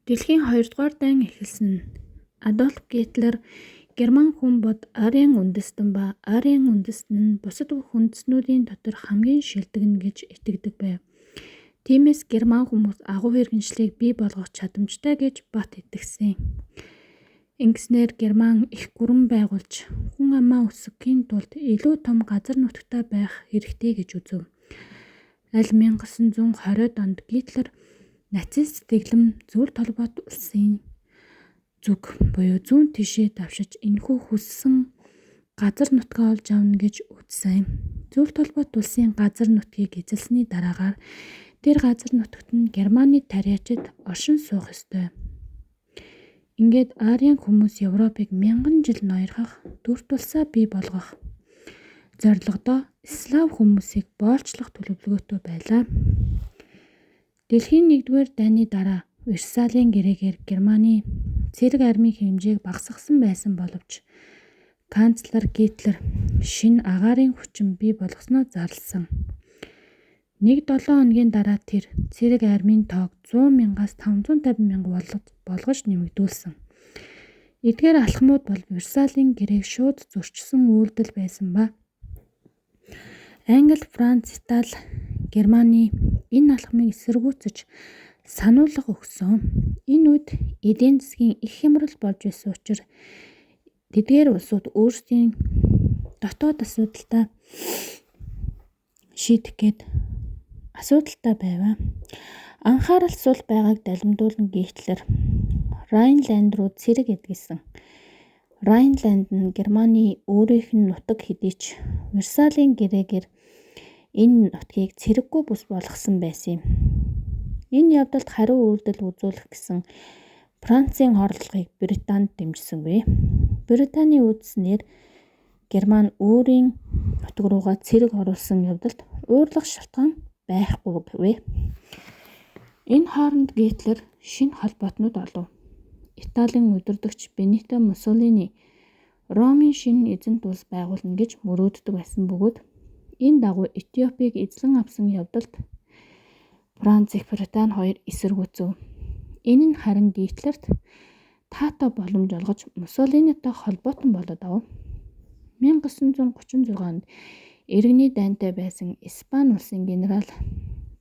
Дэлхийн хоёрдугаар дайн эхэлсэн. Адольф Гитлер герман хүн бод Арийн үндэстэн ба Арийн үндэстэн нь бусад бүх үндэстнүүдийн дотор хамгийн шилдэг нь гэж итгэдэг байв. Тиймээс герман хүмүүс агуу иргэншлийг бий болгох чадамжтай гэж бат итгэсэн. Ингэснээр Герман эх гүрэн байгуулж хүн амаа өсгөхийн тулд илүү том газар нутагтай байх хэрэгтэй гэж үзэв. Аль 1920-д онд Гитлер нацист дэглэм Зүйл толгойт улсын зүг буюу зүүн тишээ давшиж энэхүү хүссэн газар нутгаа олж авна гэж үзсэн. Зүйл толгойт улсын газар нутгийг эзэлсэний дараагаар тэр газар нутагт нь Германы тариачид оршин суух ёстой. Ингээд Арийн хүмүүс Европыг мянган жил ноёрхох, дүрт улсаа бий болгох зорилгодоо Слав хүмүүсийг боолчлох төлөвлөгөөтэй байлаа. Дэлхийн нэгдүгээр дайны дараа Версалийн гэрээгээр Германы цэрэг армийн хэмжээг багасгасан байсан боловч канцлер Гитлер шинэ агаарын хүчин бий болгосноо зарласан. Нэг долоо хоногийн дараа тэр цэрэг армийн тоог 100 мянгаас 550 мянга болгож нэмэгдүүлсэн. Эдгээр алхмууд бол Версалийн гэрээг шууд зөрчсөн үйлдэл байсан ба Англи, Франц, Итали, Германы энэ алхмыг эсэргүүцэж сануулга өгсөн. Энэ үед эдийн засгийн их хямрал болж байсан учраас тэдгээр улсууд өөрсдийн дотоод асуудалтай шийдэх гээд асуудалтай байв. Анхаарал сул байгааг далимдуулан Гитлер Райнланд руу цэрэг эдгэсэн. Райнланд нь Германы өөрийнх нь нутаг хэдий ч Версалийн гэрээгээр энэ нутгийг цэрэггүй бүс болгосон байсан юм. Энэ явдалд хариу үйлдэл үзүүлэх гэсэн Францын орлогыг Британд дэмжсэнгүй. Британий үзснээр Герман өөрийн нутаг руугаа цэрэг оруулсан явдалд уурлах шалтгаан байхгүй гэв. Энэ хооронд Гитлер шинэ холбоотнууд олов. Италийн удирдагч Бенито Муссолини Ромын шинэ эзэнт улс байгуулна гэж мөрөөддөг байсан бөгөөд энэ дагуу Этиопийг эзлэн авсан явдалд Франц, Их Британи хоёр эсэргүүцэв. Энэ нь харин Гитлерт таатай боломж олгож Муссолинитой холбоотон болоод авав. 1936 онд иргэний дайнтай байсан Испани улсын генерал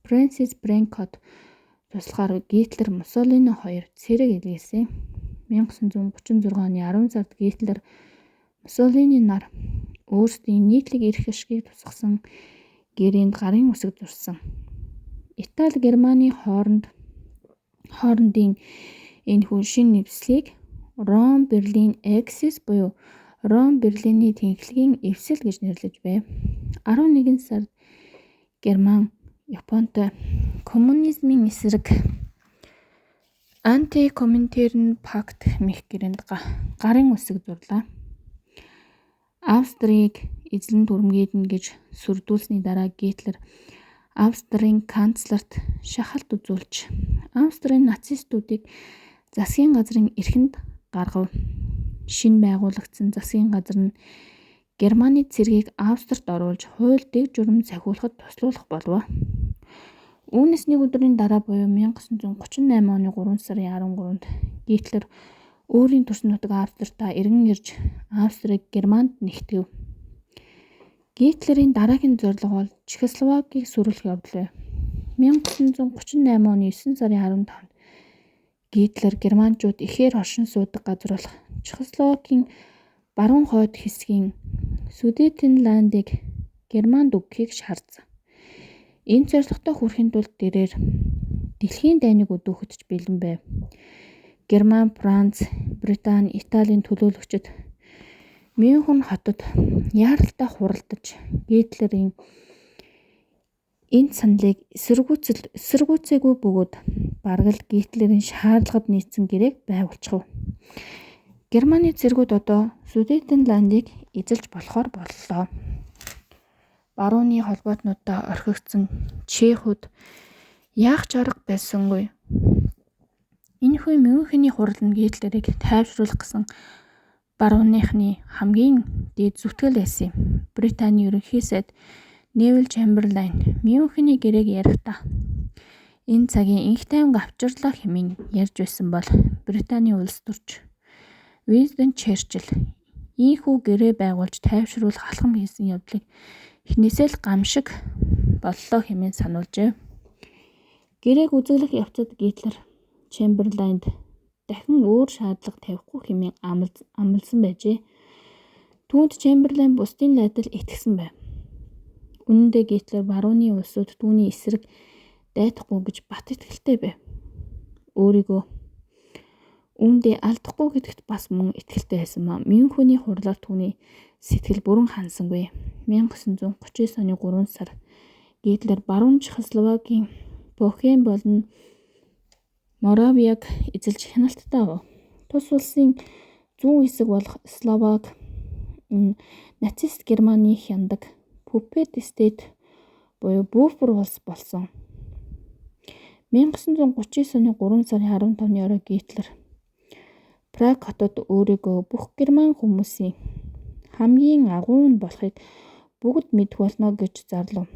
Фрэнсис Франкод туслахаар Гитлер, Муссолини хоёр цэрэг илгээсэн. 1936 оны 10 сард Гитлер, Муссолини нар өөрсдийн нийтлэг эрх ашгийг тусгасан гэрээнд гарын үсэг зурсан. Итали, Германы хоорондын энэхүү шинэ эвслийг Ром, Берлин Эксис буюу Ром, Берлиний тэнхлэгийн эвсэл гэж нэрлэж байв. 11 сард Герман Японтой коммунизмын эсрэг Антикоминтерн пакт хэмээх гэрээнд гарын үсэг зурлаа. Австрийг эзлэн түрэмгийднэ гэж сүрдүүлсний дараа Гитлер Австрийн канцлерт шахалт үзүүлж Австрийн нацистуудыг засгийн газрын эрхэнд гаргав. Шинэ байгуулагдсан засгийн газар нь Германы цэргийг Австрид оруулж хууль дэг журам сахиулахад туслуулах болов. Үүнээс нэг өдрийн дараа буюу 1938 оны 3 сарын 13-нд Гитлер өөрийн төрсөн нутаг Австридаа эргэн ирж Австрийг Германд нэгтгэв. Гитлерийн дараагийн зорилго бол Чехословакийг сөрүүлэх явдал байв. 1938 оны 9 сарын 15-нд Гитлер германчууд ихээр оршин суудаг газар болох Чехословакийн баруун хойд хэсгийн Судетенландыг Германд өгөхийг шаардсан. Энэ зорилготой хүрэхин тулд тэрээр дэлхийн дайныг өдөөхөд ч бэлэн байв. Герман, Франц, Британи, Италийн төлөөлөгчид Мюнхен хотод яаралтай хуралдаж Гитлерийн энэ саналыг эсэргүүцээгүй бөгөөд бараг л Гитлерийн шаардлагад нийцсэн гэрээг байгуулчихав. Германы цэргүүд одоо Судетенландыг эзэлж болохоор боллоо. Барууны холбоотнуудтай орхигдсон Чехүүд яах ч арга байсангүй. Энэхүү Мюнхений хурал нь Гитлерийг тайвшруулах гэсэн барууныхны хамгийн дээд зүтгэл байсан юм. Британий ерөнхий сайд Невил Чемберлайн Мюнхений гэрээг ярихдаа Энэ цагийн энх тайванг авчирлаа хэмээн ярьж байсан бол Британийн улс төрч Уинстон Черчилль ийнхүү гэрээ байгуулж тайвшруулах алхам хийсэн явдлыг эхнээсээ л гамшиг боллоо хэмээн сануулжээ. Гэрээг үзэглэх явцад Гитлер Чемберлайнд дахин өөр шаардлага тавихгүй хэмээн амласан байжээ. Түүнд Чемберлайн бусдын адил итгэсэн байв. Үнэн дээр Гитлер барууны улсууд түүний эсрэг дайтахгүй гэж бат итгэлтэй байв. Өөрийгөө үүндээ алдахгүй гэдэгт бас мөн итгэлтэй байсан ба Мюнхений хурлаар түүний сэтгэл бүрэн хансангүй. 1939 оны 3 сар Гитлер баруун Чехословакийн Бохем болон Моравиаг эзэлж хяналттай авав. Тус улсын зүүн хэсэг болох Словак нацист Германы хяндаг Puppet State буюу буфер улс болсон. 1939 оны 3 сарын 15-ны орой Гитлер Праг хотод өөрийгөө бүх герман хүмүүсийн хамгийн агуу нь болохыг бүгд мэдэх болно гэж зарлав.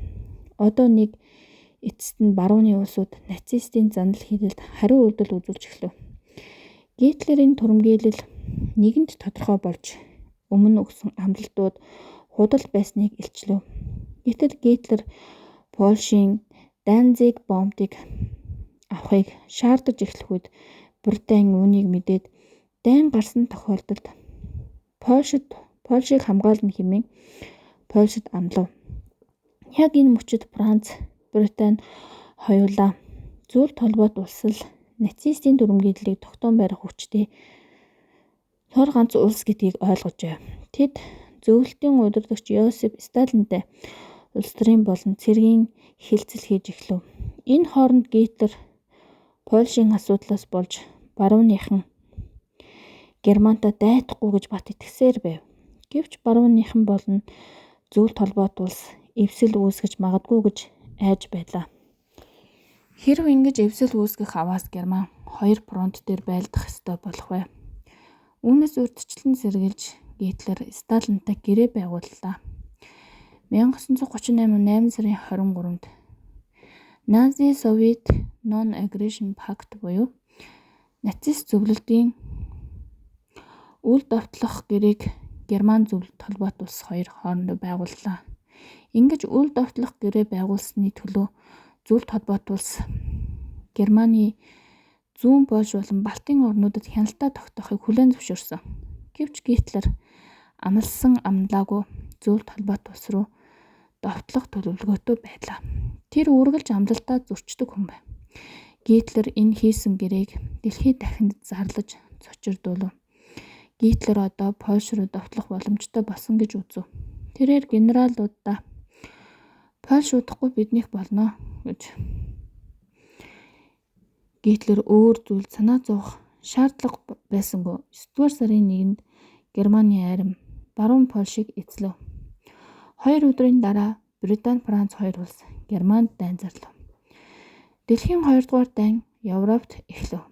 Одоо нэг эцэст нь барууны улсууд нацистын занал хийлэлд хариу үйлдэл үзүүлж эхлэв. Гитлерийн түрэмгийлэл нэгэнд тодорхой болж өмнө өгсөн амлалтууд худал байсныг илчлэв. Гэтэл Гитлер Польшийн Данзиг бомбыг авахыг шаардаж эхлэх үед Британи үүнийг мэдээд дайн гарсан тохиолдолд Польшийг хамгаална хэмээн Польшид амлав. Яг энэ мөчид Франц, Британи хоёулаа зөвлөлт холбоот улс л нацистын дүрмгийллийг тогтоон барих хүчтэй тор ганц улс гэдгийг ойлгожээ. Тэд зөвлөлтийн удирдагч Йосеф Сталинтай улс төрийн болон цэргийн хэлцэл хийж эхлэв. Энэ хооронд Гитлер Польшийн асуудлаас болж барууныхан Германтай дайтахгүй гэж бат итгэсээр байв. Гэвч барууныхан болон зөвлөлт холбоот улс эвсэл үүсгэж магадгүй гэж айж байлаа. Хэрв ингэж эвсэл үүсгэх аваас Герман хоёр фронт дээр байлдах ёстой болох вэ? Үүнээс урьдчилан сэргийлж Гитлер Сталинтай гэрээ байгууллаа. 1938 8 сарын 23-нд Nazi Soviet Non-Aggression Pact буюу нацист зөвлөлтийн үл довтлох гэрээг Герман зөвлөлт холбоот улс хоёр хоорондоо байгууллаа. Ингэж үл довтлох гэрээ байгуулсны төлөө зөвлөлт холбоот улс Германы зүүн Польш болон Балтийн орнуудад хяналтаа тогтоохыг хүлээн зөвшөөрсөн. Гэвч Гитлер амласан амлаагүй зөвлөлт холбоот улс руу довтлох төлөвлөгөөтэй байлаа. Тэр үргэлж амлалтаа зөрчдөг хүн байв. Гитлер энэ хийсэн гэрээг дэлхий дахинд зарлаж цочирдуулав. Гитлер одоо Польш руу довтлох боломжтой болсон гэж үзэв. Тэрээр генералуудаа Польш удахгүй биднийх болно гэж. Гитлер өөр зүйлд санаа зовох шаардлага байсангүй. 9-р сарын 1-нд Германы арми баруун Польшийг эзлэв. 2 өдрийн дараа Британи, Франц хоёр улс Германд дайн зарлав. Дэлхийн 2-р дайн Европт эхлэв.